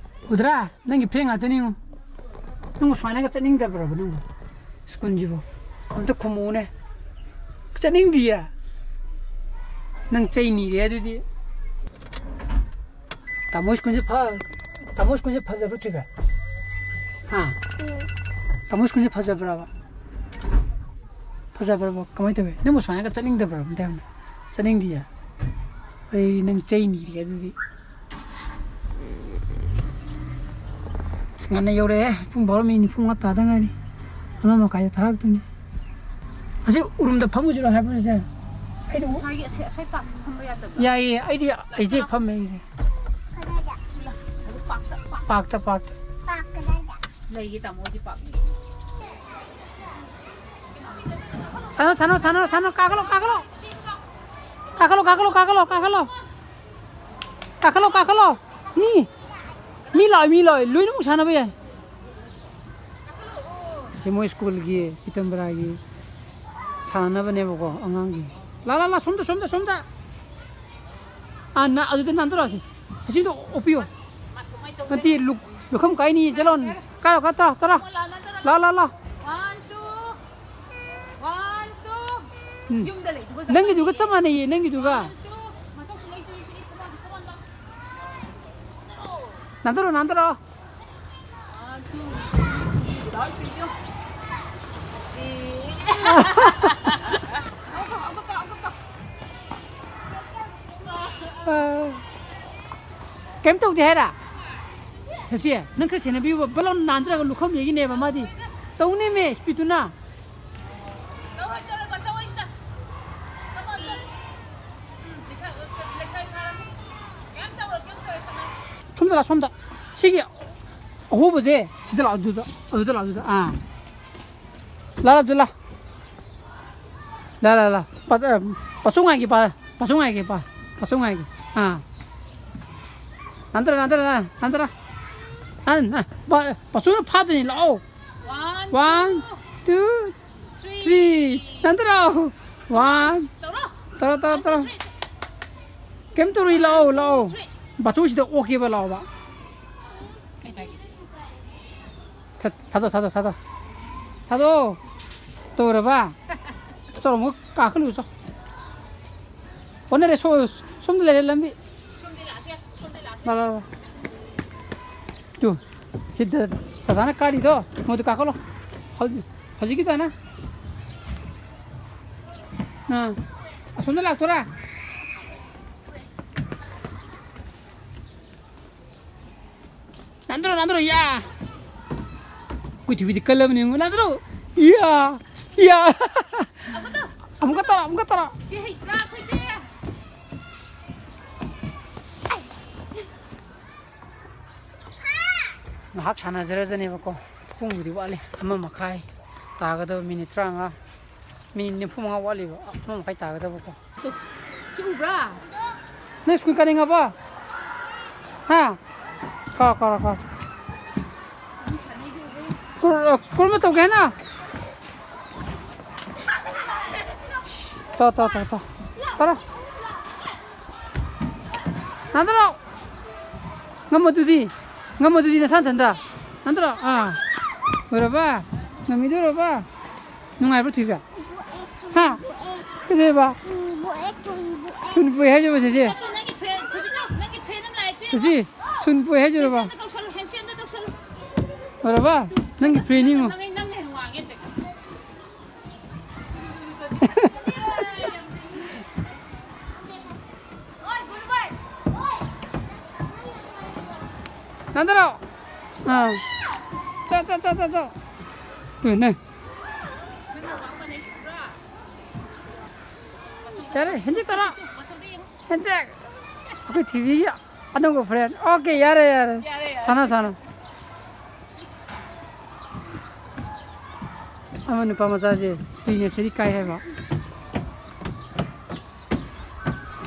ꯎꯗ꯭ꯔꯥ? ꯅꯪꯒꯤ ꯐ꯭ꯔꯦꯟ ꯉꯥꯛꯇꯅꯤꯉꯣ꯫ ꯅꯪꯕꯨ ꯁꯨꯃꯥꯏꯅꯒ ꯆꯠꯅꯤꯡꯗꯕ꯭ꯔꯕ ꯅꯪꯕꯨ? ꯁ꯭ꯀꯨꯜꯁꯤꯕꯨ? ꯑꯝꯇ ꯈꯨꯝꯃꯨꯅꯦ꯫ ꯆꯠꯅꯤꯡꯗꯤꯌꯦ? ꯅꯪ ꯆꯩ ꯅꯤꯔꯦ ꯑꯗꯨꯗꯤ꯫ ꯇꯥꯃꯣ ꯁ꯭ꯀꯨꯜꯁꯦ ꯐ-, ꯇꯥꯃꯣ ꯁ꯭ꯀꯨꯜꯁꯦ ꯐꯖꯕ꯭ꯔꯥ ꯊꯣꯏꯕ? ꯍꯥ? ꯎꯝ꯫ ꯇꯥꯃꯣ ꯁ꯭ꯀꯨꯜꯁꯦ ꯐꯖꯕ꯭ꯔꯕ? ꯐꯖꯕ꯭ꯔꯕ? ꯀꯃꯥꯏꯅ ꯇꯧꯋꯤ? ꯅꯪꯕꯨ ꯁꯨꯃꯥꯏꯅꯒ ꯆꯠꯅꯤꯡꯗꯕ꯭ꯔꯕ? ꯑꯝꯇ ꯍꯥꯏꯌꯨꯅꯦ꯫ ꯆꯠꯅꯤꯡꯗꯤꯌꯦ? ꯑꯩ ꯅꯪ ꯆꯩ ꯅꯤꯔꯦ ꯑꯗꯨꯗꯤ꯫ ꯑꯁ, ꯉꯟꯅ ꯌꯧꯔꯛꯑꯦ꯫ ꯄꯨꯡ ꯕꯥꯔꯣ ꯃꯤꯅꯤꯠ ꯅꯤꯐꯨ ꯃꯉꯥ ꯇꯥꯗ ꯉꯥꯏꯔꯤ꯫ ꯑꯃ ꯃꯈꯥꯏꯗ ꯊꯥꯔꯛꯇꯣꯏꯅꯦ꯫ ꯑꯁꯤ ꯎꯔꯨꯝꯗ ꯐꯝꯃꯨꯁꯤꯔꯣ ꯍꯥꯏꯕ꯭ꯔꯣ ꯁꯦ? ꯑꯩꯗꯤ ꯎ- ꯉꯁꯥꯏꯒꯤ ꯑꯁꯤ, ꯑꯁꯤ ꯄꯥꯛ ꯐꯝꯕ ꯌꯥꯗꯕ꯭ꯔꯥ? ꯌꯥꯏꯌꯦ, ꯑꯩꯗꯤ ꯑꯩꯁꯦ ꯐꯝꯃꯦ ꯑꯩꯁꯦ꯫ ꯀꯗꯥꯏꯗ? ꯑꯗꯨ ꯄꯥꯛꯇ, ꯄꯥꯛ꯫ ꯄꯥꯛꯇ, ꯄꯥꯛꯇ꯫ ꯄꯥꯛ ꯀꯗꯥꯏꯗ? ꯂꯩꯒꯦ ꯇꯥꯃꯣ ꯍꯣꯏꯗꯤ ꯄꯥꯛ꯫ ꯁꯥꯟꯅꯧ, ꯁꯥꯟꯅꯧ, ꯁꯥꯟꯅꯧ, ꯁꯥꯟꯅꯧ, ꯀꯥꯈꯠꯂꯣ, ꯀꯥꯈꯠꯂꯣ꯫ ꯀꯥꯈꯠꯂꯣ, ꯀꯥꯈꯠꯂꯣ, ꯀꯥꯈꯠꯂꯣ, ꯀꯥꯈꯠꯂꯣ꯫ ꯀꯥꯈꯠꯂꯣ, ꯀꯥꯈꯠꯂꯣ꯫ ꯃꯤ, ꯃꯤ ꯂꯥꯛꯑꯣ, ꯃꯤ ꯂꯥꯛꯑꯣ꯫ ꯂꯣꯏꯅꯃꯛ ꯁꯥꯟꯅꯕ ꯌꯥꯏ꯫ ꯁꯤ ꯃꯣꯏ ꯁ꯭ꯀꯨꯜꯒꯤ ꯄꯤꯇꯝꯕꯔꯥꯒꯤ ꯁꯥꯟꯅꯅꯕꯅꯦꯕꯀꯣ, ꯑꯉꯥꯡꯒꯤ꯫ ꯂꯥ, ꯂꯥ, ꯂꯥ, ꯁꯣꯝꯗ, ꯁꯣꯝꯗ, ꯁꯣꯝꯗ꯫ ꯑꯥ, ꯅ-, ꯑꯗꯨꯗ ꯅꯥꯟꯊꯔꯛꯑꯣ ꯁꯤ꯫ ꯑꯁꯤꯗꯣ ꯑꯣꯞꯄꯤꯌꯣ꯫ ꯅꯠꯇꯦ, ꯂꯨ-, ꯂꯨꯈꯝ ꯀꯥꯏꯅꯤ, ꯆꯠꯂꯣ꯫ ꯀꯥꯏꯌꯣ, ꯀꯥꯏ, ꯇꯔꯥ, ꯇꯔꯥ꯫ ꯂꯥ, ꯂꯥ, ꯂꯥ꯫ ꯎꯝ꯫ ꯅꯪꯒꯤꯗꯨꯒ ꯆꯞ ꯃꯥꯟꯅꯩꯌꯦ, ꯅꯪꯒꯤꯗꯨꯒ꯫ ꯅꯥꯟꯊꯔꯣ, ꯅꯥꯟꯊꯔꯣ꯫ ꯀꯩꯝ ꯇꯧꯗꯦ ꯍꯥꯏꯔ? ꯁꯦ, ꯅꯪ ꯈꯔ ꯁꯦꯟꯅꯕꯤꯌꯨꯕ꯫ ꯕꯂꯣꯟ ꯅꯥꯟꯊꯔꯒ ꯂꯨꯈꯝ ꯌꯩꯒꯤꯅꯦꯕ ꯃꯥꯗꯤ꯫ ꯇꯧꯅꯦꯃꯦ, ꯁ꯭ꯄꯤꯗꯇꯨꯅ꯫ ꯁꯣꯝꯗ ꯂꯥꯛ, ꯁꯣꯝꯗ꯫ ꯁꯤꯒꯤ ꯑꯍꯣꯕꯁꯦ ꯁꯤꯗ ꯂꯥꯛꯑꯣ, ꯑꯗꯨꯗ, ꯑꯗꯨꯗ ꯂꯥꯛꯑꯣ, ꯑꯗꯨꯗ꯫ ꯑꯥ꯫ ꯂꯥ, ꯂꯥ, ꯑꯗꯨ ꯂꯥ꯫ ꯂꯥ, ꯂꯥ, ꯂꯥ꯫ ꯄꯥ-, ꯑ, ꯄꯥꯆꯧ ꯉꯥꯏꯒꯦ, ꯄꯥ-, ꯄꯥꯆꯧ ꯉꯥꯏꯒꯦ, ꯄꯥ-, ꯄꯥꯆꯧ ꯉꯥꯏꯒꯦ꯫ ꯑꯥ꯫ ꯅꯥꯟꯊꯔꯣ, ꯅꯥꯟꯊꯔꯣ, ꯅꯥꯟ-, ꯅꯥꯟꯊꯔꯣ꯫ ꯑ, ꯅ, ꯕ-, ꯕꯥꯆꯧꯅ ꯐꯥꯗꯣꯏꯅꯤ, ꯂꯥꯛꯑꯣ꯫ One, two, three꯫ ꯅꯟꯗ꯭ꯔꯣ꯫ One꯫ ꯇꯧꯔꯣ꯫ ꯇꯧꯔꯣ, ꯇꯧꯔꯣ, ꯇꯧꯔꯣ꯫ One, two, three꯫ ꯀꯩꯝ ꯇꯧꯔꯣꯏ, ꯂꯥꯛꯑꯣ, ꯂꯥꯛꯑꯣ꯫ Three꯫ ꯕꯥꯆꯧꯁꯤꯗ ꯑꯣꯛꯀꯦꯕ, ꯂꯥꯛꯑꯣꯕ꯫ ꯊꯥ-, ꯊꯥꯗꯣꯛ, ꯊꯥꯗꯣꯛ, ꯊꯥꯗꯣꯛ꯫ ꯊꯥꯗꯣꯛ꯫ ꯇꯧꯔꯕ? ꯆꯠꯂꯣ, ꯑꯃꯨꯛ ꯀꯥꯈꯠꯂꯨ, ꯆꯣ꯫ ꯑꯣꯟꯅꯔꯦ, ꯁꯣ-, ꯁꯣꯝꯗ ꯂꯩꯔꯦ ꯂꯝꯕꯤ꯫ ꯂꯥ, ꯂꯥ, ꯂꯥ꯫ ꯇꯨ, ꯁꯤ ꯗ-, ꯗꯗꯥꯅ ꯀꯥꯔꯤꯗꯣ, ꯃꯣꯏꯗ ꯀꯥꯈꯠꯂꯣ꯫ ꯍꯧꯖꯤꯛ, ꯍꯧꯖꯤꯛꯀꯤꯗꯨꯅ꯫ ꯑꯥ, ꯑꯁꯣꯝꯗ ꯂꯥꯛꯇꯣꯔꯥ? ꯅꯥꯟꯗ꯭ꯔꯣ, ꯅꯥꯟꯗ꯭ꯔꯣ, ꯌꯥ! ꯑꯩꯈꯣꯏ ꯊꯣꯏꯕꯤꯗꯤ ꯀꯜꯂꯕꯅꯤ, ꯌꯦꯡꯉꯨ, ꯅꯥꯟꯗ꯭ꯔꯣ? ꯌꯥ! ꯌꯥ! ꯑꯃꯨꯛꯀ ꯇꯧꯔꯣ, ꯑꯃꯨꯛꯀ ꯇꯧꯔꯣ꯫ ꯆꯤꯆꯦ ꯍꯩꯇ꯭ꯔꯥ ꯑꯩꯈꯣꯏꯗꯤ? ꯉꯥꯏꯍꯥꯛ ꯁꯥꯟꯅꯖꯔꯖꯅꯦꯕꯀꯣ꯫ ꯄꯨꯡꯕꯨꯗꯤ ꯋꯥꯠꯂꯤ, ꯑꯃ ꯃꯈꯥꯏ ꯇꯥꯒꯗꯕ, ꯃꯤꯅꯤꯠ ꯇꯔꯥꯃꯉꯥ꯫ ꯃꯤꯅꯤꯠ ꯅꯤꯐꯨ ꯃꯉꯥ ꯋꯥꯠꯂꯤꯕ, ꯑꯃ ꯃꯈꯥꯏ ꯇꯥꯒꯗꯕꯀꯣ꯫ ꯁꯤ ꯎꯕ꯭ꯔꯥ? ꯅꯪ ꯁ꯭ꯀꯨꯜ ꯀꯥꯅꯤꯡꯉꯕꯣ? ꯍꯥ? ꯀꯥꯎ, ꯀꯥꯎ, ꯀꯥꯎ꯫ ꯀꯨꯔ-, ꯀꯨꯔꯃ ꯇꯧꯒꯦ ꯍꯥꯏꯅ? ꯇꯣ, ꯇꯣ, ꯇꯣ, ꯇꯣ꯫ ꯇꯔꯥ꯫ ꯅꯥꯟꯗꯔꯣ꯫ ꯉꯝꯃꯗꯨꯗꯤ꯫ ꯉꯝꯃꯗꯨꯗꯤ ꯅꯁꯥ ꯅꯊꯟꯗ꯫ ꯅꯥꯟꯗꯔꯣ꯫ ꯑꯥ꯫ ꯂꯣꯏꯔꯕ? ꯉꯝꯃꯤꯗꯣ ꯂꯣꯏꯔꯕ? ꯅꯨꯡꯉꯥꯏꯕ꯭ꯔꯣ ꯊꯣꯏꯕ? ꯍꯥ? ꯀꯩꯗꯧꯕ? ꯊꯨꯟ ꯄꯣꯛꯑꯦ, ꯊꯨꯟ ꯄꯣꯛꯑꯦ꯫ ꯊꯨꯟ ꯄꯣꯛꯑꯦ ꯍꯥꯏꯁꯤꯕ ꯆꯦꯆꯦ? ꯅꯠꯇꯦ, ꯅꯪꯒꯤ friend, ꯊꯣꯏꯕꯤꯀꯥ, ꯅꯪꯒꯤ friend ꯑꯃ ꯂꯥꯛꯑꯦ, ꯇꯦ꯫ ꯆꯦꯆꯦ, ꯊꯨꯟ ꯄꯣꯛꯑꯦ ꯍꯥꯏꯁꯤꯔꯕ? Handsome ꯑꯝꯇ ꯇꯧꯁꯜꯂꯨ, handsome ꯑꯝꯇ ꯇꯧꯁꯜꯂꯨ꯫ ꯂꯣꯏꯔꯕ? ꯅꯪꯒꯤ friend ꯅꯤꯉꯣ꯫ ꯅꯪ, ꯅꯪꯅ ꯍꯦꯟꯅ ꯋꯥꯡꯉꯦ, ꯁꯦ꯫ ꯅꯥꯟꯗꯔꯣ꯫ ꯑꯥ꯫ ꯆꯣ, ꯆꯣ, ꯆꯣ, ꯆꯣ, ꯆꯣ꯫ ꯇꯨ, ꯅꯦ꯫ ꯌꯥꯔꯦ, ꯍꯦꯟꯖꯤꯠ ꯇꯔꯥ꯫ ꯍꯦꯟꯖꯤꯠ꯫ ꯑꯩꯈꯣꯏ ꯊꯣꯏꯕꯤꯒꯤ ꯑꯅꯧꯕ friend꯫ Okay, ꯌꯥꯔꯦ, ꯌꯥꯔꯦ꯫ ꯌꯥꯔꯦ, ꯌꯥꯔꯦ꯫ ꯁꯥꯟꯅ, ꯁꯥꯟꯅ꯫ ꯑꯃ ꯅꯨꯄꯥ ꯃꯆꯥꯁꯦ pre nursery ꯀꯥꯏ ꯍꯥꯏꯕ꯫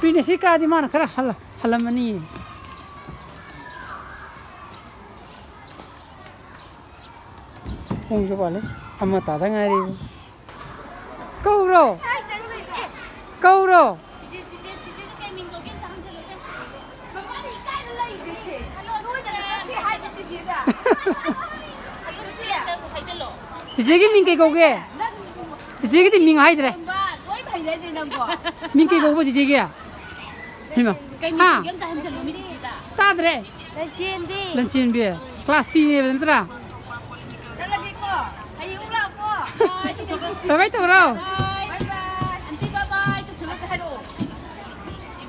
Pre nursery ꯀꯥꯗꯤ ꯃꯥꯅ ꯈꯔ ꯍꯜꯂ-, ꯍꯜꯂꯝꯃꯅꯤꯌꯦ꯫ ꯄꯨꯡꯁꯨ ꯄꯥꯜꯂꯦ, ꯑꯃ ꯇꯥꯗ ꯉꯥꯏꯔꯤ꯫ ꯀꯧꯔꯣ, ꯀꯧꯔꯣ꯫ ꯆꯤꯆꯦ, ꯆꯤꯆꯦ, ꯆꯤꯆꯦꯁꯦ ꯀꯩ ꯃꯤꯡ ꯀꯧꯒꯦ ꯑꯝꯇ ꯍꯪꯖꯜꯂꯨꯁꯦ꯫ ꯃꯃꯥꯅ ꯏꯀꯥꯏꯅ ꯂꯩꯔꯤꯁꯦ, ꯁꯦ꯫ ꯅꯣꯏꯗꯅ ꯆꯠꯁꯤ ꯍꯥꯏꯕ ꯆꯤꯆꯦꯗ꯫ ꯍꯜꯂꯣ, ꯆꯤꯆꯦ, ꯑꯝꯇ ꯍꯥꯏꯖꯜꯂꯣ꯫ ꯆꯤꯆꯦꯒꯤ ꯃꯤꯡ ꯀꯩ ꯀꯧꯒꯦ? ꯅꯪ ꯆꯤꯆꯦꯒꯤꯗꯤ ꯃꯤꯡ ꯍꯥꯏꯗ꯭ꯔꯦ꯫ ꯂꯣꯏ ꯐꯩꯅꯦ ꯅꯪꯕꯣ꯫ ꯃꯤꯡ ꯀꯩ ꯀꯧꯕ ꯆꯤꯆꯦꯒꯤ? ꯍꯩꯃꯥ꯫ ꯀꯩ ꯃꯤꯡ ꯍꯥ? ꯀꯧꯒꯦ ꯑꯝꯇ ꯍꯟꯖꯜꯂꯣ ꯃꯤ ꯆꯤꯆꯦꯗ꯫ ꯇꯥꯗ꯭ꯔꯦ꯫ ꯂꯟꯆꯦꯟꯕꯤ꯫ ꯂꯟꯆꯦꯟꯕꯤ ꯍꯥꯏꯕ ꯅꯠꯇ꯭ꯔꯥ? ꯆꯠꯂꯒꯦꯀꯣ꯫ ꯍꯌꯦꯡ ꯑꯃꯨꯛ ꯂꯥꯛꯑꯣꯀꯣ꯫ ꯕꯥꯏ ꯕꯥꯏ ꯇꯧꯔꯣ꯫ ꯕꯥꯏ ꯕꯥꯏ꯫ ꯑꯟꯇꯤ ꯕꯥꯏ ꯕꯥꯏ ꯇꯧꯁꯜꯂꯣ꯫ ꯑꯝꯇ ꯍꯥꯏꯔꯛꯑꯣ꯫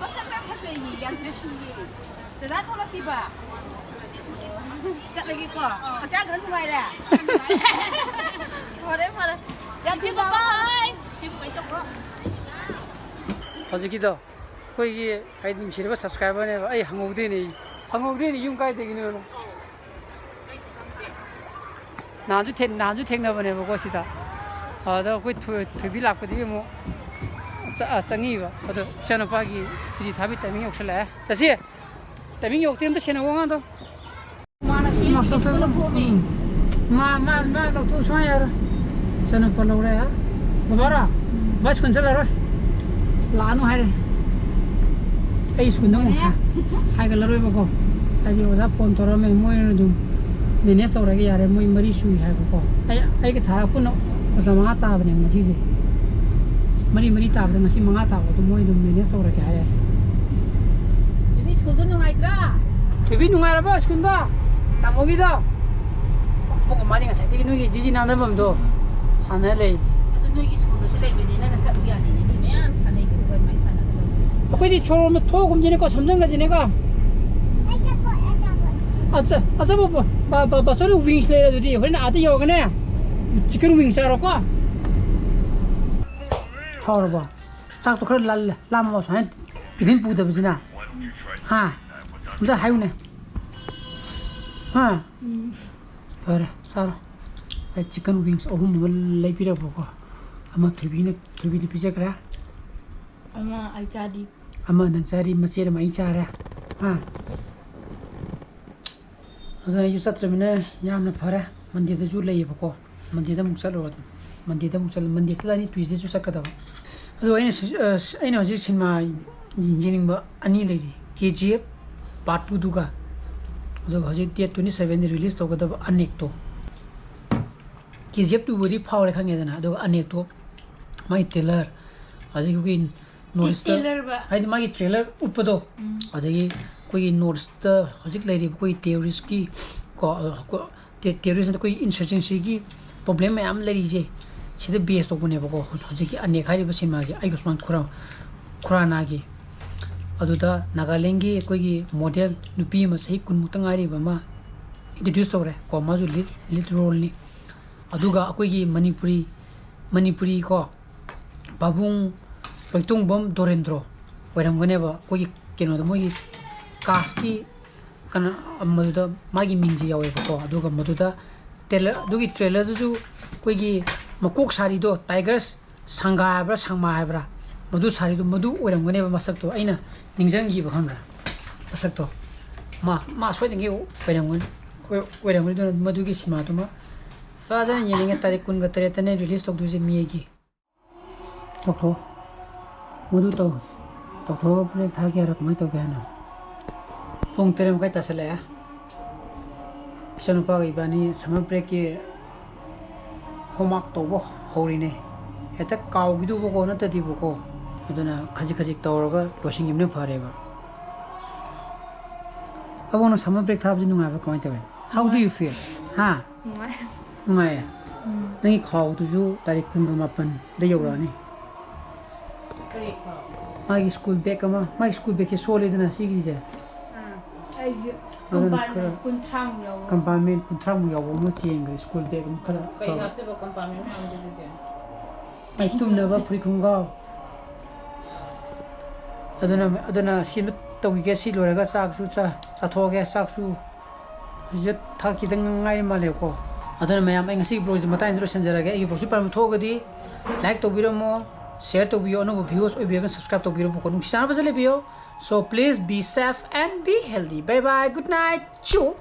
ꯃꯁꯛ ꯌꯥꯝ ꯐꯖꯩꯌꯦ, ꯌꯥꯝ ꯅꯨꯡꯁꯤꯌꯦ꯫ ꯗꯗꯥ ꯊꯣꯛꯂꯛꯇꯤꯕ? ꯆꯠꯂꯒꯦꯀꯣ꯫ ꯍꯛꯆꯥꯡ ꯈꯔ ꯅꯨꯡꯉꯥꯏꯔꯦ? ꯐꯔꯦ, ꯐꯔꯦ꯫ ꯌꯥꯝ ꯏꯆꯦ ꯊꯨꯅ ꯕꯥꯏ ꯕꯥꯏ꯫ ꯏꯆꯦ ꯕꯥꯏ ꯕꯥꯏ ꯇꯧꯈ꯭ꯔꯣ꯫ ꯍꯧꯖꯤꯛꯀꯤꯗꯣ ꯑꯩꯈꯣꯏꯒꯤ ꯍꯥꯏꯗꯤ ꯅꯨꯡꯁꯤꯔꯕ subscriberꯅꯦꯕ꯫ ꯑꯩ ꯍꯪꯍꯧꯗ꯭ꯔꯤꯅꯦ, ꯑꯩ ꯍꯪꯍꯧꯗ꯭ꯔꯤꯅꯦ ꯌꯨꯝ ꯀꯥꯏꯗꯒꯤꯅꯣꯅ꯫ ꯅꯍꯥꯟꯁꯨ ꯊꯦꯡ-, ꯅꯍꯥꯟꯁꯨ ꯊꯦꯡꯅꯕꯅꯦꯕꯀꯣ ꯁꯤꯗ꯫ ꯑꯗ ꯑꯩꯈꯣꯏ ꯊꯣꯏ-, ꯊꯣꯏꯕꯤ ꯂꯥꯛꯄꯗꯒꯤ ꯑꯃꯨꯛ ꯆ-, ꯑ, ꯆꯪꯉꯤꯕ꯫ ꯑꯗꯣ ꯏꯆꯥꯅꯨꯄꯥꯒꯤ ꯁꯨꯇꯤ ꯊꯥꯕꯤ timing ꯌꯧꯁꯜꯂꯛꯑꯦ꯫ ꯆꯠꯁꯤ꯫ Timing ꯌꯧꯔꯛꯇꯦ, ꯑꯝꯇ ꯁꯦꯟꯅꯧ ꯑꯉꯥꯡꯗꯣ꯫ ꯃꯥꯅ ꯁꯤ ꯂꯧꯊꯣꯛꯑꯦ꯫ ꯎꯝ꯫ ꯃꯥ, ꯃꯥ, ꯃꯥ ꯂꯧꯊꯣꯛ ꯁꯨꯡꯌꯥ ꯌꯥꯔꯣꯏ꯫ ꯏꯆꯥꯅꯨꯄꯥ ꯂꯧꯔꯦ꯫ ꯕꯕꯥꯔꯣ? ꯎꯝ꯫ ꯕꯕꯥ ꯁ꯭ꯀꯨꯜ ꯆꯠꯂꯔꯣꯏ꯫ ꯂꯥꯛꯑꯅꯨ ꯍꯥꯏꯔꯦ꯫ ꯑꯩ ꯁ꯭ꯀꯨꯜꯗ ꯑꯃꯨꯛ ꯌꯥꯔꯦ꯫ ꯍꯥꯏ-, ꯍꯥꯏꯒꯠꯂꯔꯣꯏꯕꯀꯣ꯫ ꯍꯥꯏꯗꯤ ꯑꯣꯖꯥ phone ꯇꯧꯔꯛꯑꯝꯃꯦ, ꯃꯣꯏꯅ ꯑꯗꯨꯝ manage ꯇꯧꯔꯒꯦ ꯌꯥꯔꯦ, ꯃꯣꯏ ꯃꯔꯤ ꯁꯨꯏ ꯍꯥꯏꯕꯀꯣ꯫ ꯑꯩ, ꯑꯩꯒ ꯊꯥꯔꯒ ꯄꯨꯟꯅ ꯑꯣꯖꯥ ꯃꯉꯥ ꯇꯥꯕꯅꯦ ꯉꯁꯤꯁꯦ꯫ ꯃꯔꯤ ꯃꯔꯤ ꯇꯥꯕꯗ ꯉꯁꯤ ꯃꯉꯥ ꯇꯥꯕꯗꯣ ꯃꯣꯏ ꯑꯗꯨꯝ manage ꯇꯧꯔꯒꯦ ꯍꯥꯏꯔꯦ꯫ ꯕꯦꯕꯤ, ꯁ꯭ꯀꯨꯜꯗꯣ ꯅꯨꯡꯉꯥꯏꯇ꯭ꯔꯥ? ꯊꯣꯏꯕꯤ, ꯅꯨꯡꯉꯥꯏꯔꯕꯣ ꯁ꯭ꯀꯨꯜꯗꯣ? ꯇꯥꯃꯣꯒꯤꯗꯣ? ꯄꯨꯡ ꯑꯃ ꯑꯅꯤ ꯉꯁꯥꯏꯗꯒꯤ ꯅꯣꯏꯒꯤ ꯖꯤꯖꯤ ꯅꯥꯟꯗꯕꯝꯗꯣ ꯁꯥꯟꯅ ꯂꯩ꯫ ꯑꯗꯨ ꯅꯣꯏꯒꯤ ꯁ꯭ꯀꯨꯜꯗꯁꯨ ꯂꯩꯕꯅꯦ, ꯅꯪꯅ ꯆꯠꯂꯨ ꯌꯥꯗꯦꯅꯦ, ꯃꯤ ꯃꯌꯥꯝ ꯁꯥꯟꯅꯩꯗꯨꯕꯨ ꯑꯗꯨꯃꯥꯏꯅ ꯁꯥꯟꯅꯒꯗꯧꯕꯅꯦ꯫ ꯑꯩꯈꯣꯏꯗꯤ ꯁꯣꯔꯣꯝꯗ ꯊꯣꯛꯑꯒꯨꯝꯁꯤꯅꯦꯀꯣ, ꯁꯝꯖꯟꯈ꯭ꯔꯁꯤꯅꯦꯀꯣ꯫ ꯑꯠꯆꯥ, ꯑꯆꯥ, ꯕ-, ꯕ-, ꯕ-, ꯕꯥꯆꯧꯅ wings ꯂꯩꯔꯦ ꯑꯗꯨꯗꯤ, ꯍꯣꯔꯦꯟ ꯑꯥꯗ ꯌꯧꯔꯒꯅꯦ, chicken wing ꯆꯥꯔꯣꯀꯣ꯫ ꯍꯥꯎꯔꯕꯣ? ꯆꯥꯛꯇꯣ ꯈꯔ ꯂꯜꯂꯦ, ꯂꯥꯝꯃꯕ ꯁꯨꯃꯥꯏꯅ tiffin ꯄꯨꯗꯕꯁꯤꯅ? ꯍꯥ? ꯑꯝꯇ ꯍꯥꯏꯌꯨꯅꯦ꯫ ꯍꯥ? ꯎꯝ꯫ ꯐꯔꯦ, ꯆꯥꯔꯣ꯫ ꯑꯩ chicken wings ꯑꯍꯨꯝ ꯑꯃ ꯂꯩꯕꯤꯔꯛꯄꯀꯣ꯫ ꯑꯃ ꯊꯣꯏꯕꯤꯅ, ꯊꯣꯏꯕꯤꯗ ꯄꯤꯖꯈ꯭ꯔꯦ꯫ ꯑꯃ ꯑꯩ ꯆꯥꯗꯤ꯫ ꯑꯃ ꯅꯪ ꯆꯥꯔꯤ, ꯃꯆꯦꯠ ꯑꯃ ꯑꯩ ꯆꯥꯔꯦ꯫ ꯍꯥ? ꯑꯗꯨꯅ ꯑꯩꯁꯨ ꯆꯠꯇ꯭ꯔꯕꯅꯤꯅ ꯌꯥꯝꯅ ꯐꯔꯦ꯫ ꯃꯟꯗꯦꯗꯁꯨ ꯂꯩꯌꯦꯕꯀꯣ꯫ ꯃꯟꯗꯦꯗ ꯑꯃꯨꯛ ꯆꯠꯂꯨꯔꯣ ꯑꯗꯨꯝ꯫ ꯃꯟꯗꯦꯗ ꯑꯃꯨꯛ ꯆꯠꯂ, ꯃꯟꯗꯦ ꯆꯠꯂꯅꯤ, ꯇ꯭ꯌꯨꯁꯗꯦꯁꯨ ꯆꯠꯀꯗꯕ꯫ ꯑꯗꯣ ꯑꯩꯅ ꯁꯤ-, ꯑ, ꯑꯩꯅ ꯍꯧꯖꯤꯛ ꯁꯤꯅꯦꯃꯥ ꯌꯦꯡꯅꯤꯡꯕ ꯑꯅꯤ ꯂꯩꯔꯤ, ꯀꯦ ꯖꯤ ꯑꯦꯐ ꯄꯥꯔꯠ ꯇꯨꯗꯨꯒ, ꯑꯗꯨꯒ ꯍꯧꯖꯤꯛ ꯗꯦꯠ ꯇ꯭ꯋꯦꯟꯇꯤ ꯁꯚꯦꯟꯗ ꯔꯤꯂꯤꯁ ꯇꯧꯒꯗꯕ ꯑꯅꯦꯛꯇꯣ꯫ ꯀꯦ ꯖꯤ ꯑꯦꯐ ꯇꯨꯕꯨꯗꯤ ꯐꯥꯎꯔꯦ ꯈꯪꯉꯦꯗꯅ, ꯑꯗꯨꯒ ꯑꯅꯦꯛꯇꯣ ꯃꯥꯒꯤ ꯇ꯭ꯔꯦꯂꯔ, ꯑꯗꯒꯤ ꯑꯩꯈꯣꯏꯒꯤ ꯅꯣꯔꯠ ꯏꯁꯇ ꯇ꯭ꯔꯦꯂꯔ ꯕ? ꯍꯥꯏꯗꯤ ꯃꯥꯒꯤ ꯇ꯭ꯔꯦꯂꯔ ꯎꯠꯄꯗꯣ, ꯎꯝ꯫ ꯑꯗꯒꯤ ꯑꯩꯈꯣꯏꯒꯤ ꯅꯣꯔꯠ ꯏꯁꯇ ꯍꯧꯖꯤꯛ ꯂꯩꯔꯤꯕ ꯑꯩꯈꯣꯏ ꯇꯦꯔꯣꯔꯤꯁꯀꯤ ꯀꯣ, ꯑ, ꯀꯣ-, ꯇꯦ-, ꯇꯦꯔꯣꯔꯤꯁ ꯑꯩꯈꯣꯏ ꯏꯟꯁꯔꯖꯦꯟꯁꯤꯒꯤ ꯄ꯭ꯔꯣꯕ꯭ꯂꯦꯝ ꯃꯌꯥꯝ ꯂꯩꯔꯤꯁꯦ, ꯁꯤꯗ ꯕꯦꯁ ꯇꯧꯕꯅꯦꯕꯀꯣ꯫ ꯍꯧ-, ꯍꯧꯖꯤꯛꯀꯤ ꯑꯅꯦꯛ ꯍꯥꯏꯔꯤꯕ ꯁꯤꯅꯦꯃꯥꯁꯦ ꯑꯌꯨꯁꯃꯥꯟ ꯈꯨꯔꯥ-, ꯈꯨꯔꯥꯅꯥꯒꯤ꯫ ꯑꯗꯨꯗ ꯅꯥꯒꯥꯂꯦꯟꯒꯤ ꯑꯩꯈꯣꯏꯒꯤ ꯃꯣꯗꯦꯜ ꯅꯨꯄꯤ ꯑꯃ, ꯆꯍꯤ ꯀꯨꯟꯃꯨꯛꯇ ꯉꯥꯏꯔꯤꯕ ꯑꯃ ꯏꯟꯇ꯭ꯔꯣꯗ꯭ꯌꯨꯁ ꯇꯧꯔꯦ ꯀꯣ, ꯃꯥꯁꯨ ꯂꯤꯗ, ꯂꯤꯗ ꯔꯣꯜꯅꯤ꯫ ꯑꯗꯨꯒ ꯑꯩꯈꯣꯏꯒꯤ ꯃꯅꯤꯄꯨꯔꯤ, ꯃꯅꯤꯄꯨꯔꯤ ꯀꯣ, ꯄꯥꯕꯨꯡ ꯂꯣꯏꯇꯣꯡꯕꯝ ꯗꯣꯔꯦꯟꯗ꯭ꯔꯣ ꯑꯣꯏꯔꯝꯒꯅꯦꯕ꯫ ꯑꯩꯈꯣꯏꯒꯤ ꯀꯩꯅꯣꯗ, ꯃꯣꯏꯒꯤ ꯀꯥꯁꯀꯤ ꯀꯩꯅꯣ, ꯃꯗꯨꯗ ꯃꯥꯒꯤ ꯃꯤꯡꯁꯦ ꯌꯥꯎꯋꯦꯕꯀꯣ꯫ ꯑꯗꯨꯒ ꯃꯗꯨꯗ ꯇ꯭ꯔꯦꯂꯔ, ꯑꯗꯨꯒꯤ ꯇ꯭ꯔꯦꯂꯔꯗꯨꯁꯨ ꯑꯩꯈꯣꯏꯒꯤ ꯃꯀꯣꯛ ꯁꯥꯔꯤꯗꯣ, ꯇꯥꯏꯒꯔ ꯁꯪꯒꯥ ꯍꯥꯏꯕ꯭ꯔꯥ, ꯁꯪꯃꯥ ꯍꯥꯏꯕ꯭ꯔꯥ, ꯃꯗꯨ ꯁꯥꯔꯤꯗꯣ, ꯃꯗꯨ ꯑꯣꯏꯔꯝꯒꯅꯦꯕ ꯃꯁꯛꯇꯣ꯫ ꯑꯩꯅ ꯅꯤꯡꯁꯤꯡꯈꯤꯕ, ꯈꯪꯕ꯭ꯔꯥ? ꯃꯁꯛꯇꯣ꯫ ꯃꯥ, ꯃꯥ ꯁꯣꯏꯗꯅꯒꯤ ꯑꯣꯏꯔꯝꯒꯅꯤ, ꯑꯣꯏ-, ꯑꯣꯏꯔꯝꯒꯅꯤ꯫ ꯑꯗꯨꯅ ꯃꯗꯨꯒꯤ ꯁꯤꯃꯥꯗꯨꯃ ꯐꯖꯅ ꯌꯦꯡꯅꯤꯡꯉꯦ꯫ ꯇꯥꯔꯤꯛ ꯀꯨꯟꯒ ꯇꯔꯦꯠꯇꯅꯦ ꯔꯤꯂꯤꯁ ꯇꯧꯗꯣꯏꯁꯦ ꯃꯦꯒꯤ꯫ ꯇꯧꯊꯣꯛꯑꯣ꯫ ꯃꯗꯨ ꯇꯧ꯫ ꯇꯧꯊꯣꯛꯑꯒ ꯕ꯭ꯔꯦꯛ ꯊꯥꯒꯦ ꯍꯥꯏꯔꯣ? ꯀꯃꯥꯏꯅ ꯇꯧꯒꯦ ꯍꯥꯏꯅꯣ? ꯄꯨꯡ ꯇꯔꯦꯠ ꯃꯈꯥꯏ ꯇꯥꯁꯜꯂꯛꯑꯦ꯫ ꯏꯆꯥꯅꯨꯄꯥꯒ ꯏꯕꯥꯅꯤ ꯁꯝꯃꯔ ꯕ꯭ꯔꯦꯛꯀꯤ ꯍꯣꯝꯋꯥꯛ ꯇꯧꯕ ꯍꯧꯔꯤꯅꯦ꯫ ꯍꯦꯛꯇ ꯀꯥꯎꯈꯤꯗꯧꯕꯀꯣ, ꯅꯠꯇꯗꯤꯕꯀꯣ꯫ ꯑꯗꯨꯅ ꯈꯖꯤꯛ ꯈꯖꯤꯛ ꯇꯧꯔꯒ ꯂꯣꯏꯁꯤꯟꯈꯤꯕꯅ ꯐꯔꯦꯕ꯫ ꯑꯕꯣꯛ, ꯅꯪ ꯁꯝꯃꯔ ꯕ꯭ꯔꯦꯛ ꯊꯥꯕꯁꯤ ꯅꯨꯡꯉꯥꯏꯕ꯭ꯔꯥ? ꯀꯃꯥꯏꯅ ꯇꯧꯋꯤ? How do you feel? ꯍꯥ? ꯅꯨꯡꯉꯥꯏ꯫ ꯅꯨꯡꯉꯥꯏꯌꯦ? ꯎꯝ꯫ ꯅꯪꯒꯤ ꯈꯥꯎꯗꯨꯁꯨ ꯇꯥꯔꯤꯛ ꯀꯨꯟꯒ ꯃꯥꯄꯟꯗ ꯌꯧꯔꯛꯑꯅꯤ꯫ ꯀꯔꯤ ꯈꯥꯎ? ꯃꯥꯒꯤ ꯁ꯭ꯀꯨꯜ ꯕꯦꯒ ꯑꯃ, ꯃꯥꯒꯤ ꯁ꯭ꯀꯨꯜ ꯕꯦꯒꯁꯦ ꯁꯣꯜꯂꯦꯗꯅ ꯁꯤꯒꯤꯁꯦ꯫ ꯑꯥ, ꯑꯩꯒꯤ ꯑꯗꯨꯅ ꯀꯝꯄꯥꯔꯠꯃꯦꯟ ꯈꯔ ꯀꯨꯟꯊ꯭ꯔꯥꯃꯨꯛ ꯌꯥꯎꯕ꯫ ꯀꯝꯄꯥꯔꯠꯃꯦꯟ ꯀꯨꯟꯊ꯭ꯔꯥꯃꯨꯛ ꯌꯥꯎꯕ ꯑꯃ ꯆꯦꯟꯈ꯭ꯔꯦ, ꯁ꯭ꯀꯨꯜ ꯕꯦꯒ ꯑꯃ ꯈꯔ ꯀꯩ ꯐꯕ꯫ ꯍꯥꯞꯇꯣꯏꯕ ꯀꯝꯄꯥꯔꯠꯃꯦꯟ ꯃꯌꯥꯝꯗꯨꯗꯗꯤ? ꯑꯩ ꯇꯨꯝꯅꯕ ꯐꯨꯔꯤꯠ ꯈꯣꯡꯒ꯭ꯔꯥꯎ꯫ ꯑꯗꯨꯅ, ꯑꯗꯨꯅ ꯁꯤ ꯑꯃ ꯇꯧꯈꯤꯒꯦ, ꯁꯤ ꯂꯣꯏꯔꯒ ꯆꯥꯛꯁꯨ ꯆꯥ-, ꯆꯥꯊꯣꯛꯑꯒꯦ, ꯆꯥꯛꯁꯨ ꯍꯧꯖꯤꯛ ꯊꯥꯛ ꯈꯤꯇꯪ ꯉꯥꯏꯔꯤ ꯃꯥꯜꯂꯦꯕꯀꯣ꯫ ꯑꯗꯨꯅ ꯃꯌꯥꯝ, ꯑꯩ ꯉꯁꯤꯒꯤ ꯕ꯭ꯂꯣꯒꯁꯤꯗꯤ ꯃꯇꯥꯡꯁꯤꯗ ꯂꯣꯏꯁꯤꯟꯖꯔꯒꯦ꯫ ꯑꯩꯒꯤ ꯕ꯭ꯂꯣꯒꯁꯤ ꯄꯥꯝꯕ ꯊꯣꯛꯑꯒꯗꯤ ꯂꯥꯏꯛ ꯇꯧꯕꯤꯔꯝꯃꯣ, ꯁꯤꯌꯔ ꯇꯧꯕꯤꯌꯣ, ꯑꯅꯧꯕ ꯚ꯭ꯌꯨꯋꯔꯁ ꯑꯣꯏꯕꯤꯔꯒꯅ ꯁꯕꯁꯀ꯭ꯔꯥꯏꯕ ꯇꯧꯕꯤꯔꯝꯃꯣꯀꯣ꯫ ꯅꯨꯡꯁꯤ ꯆꯥꯟꯅꯕꯁꯦ ꯂꯩꯕꯤꯌꯣ꯫ So please be safe and be healthy. Bye bye, good night, ꯆꯨ꯫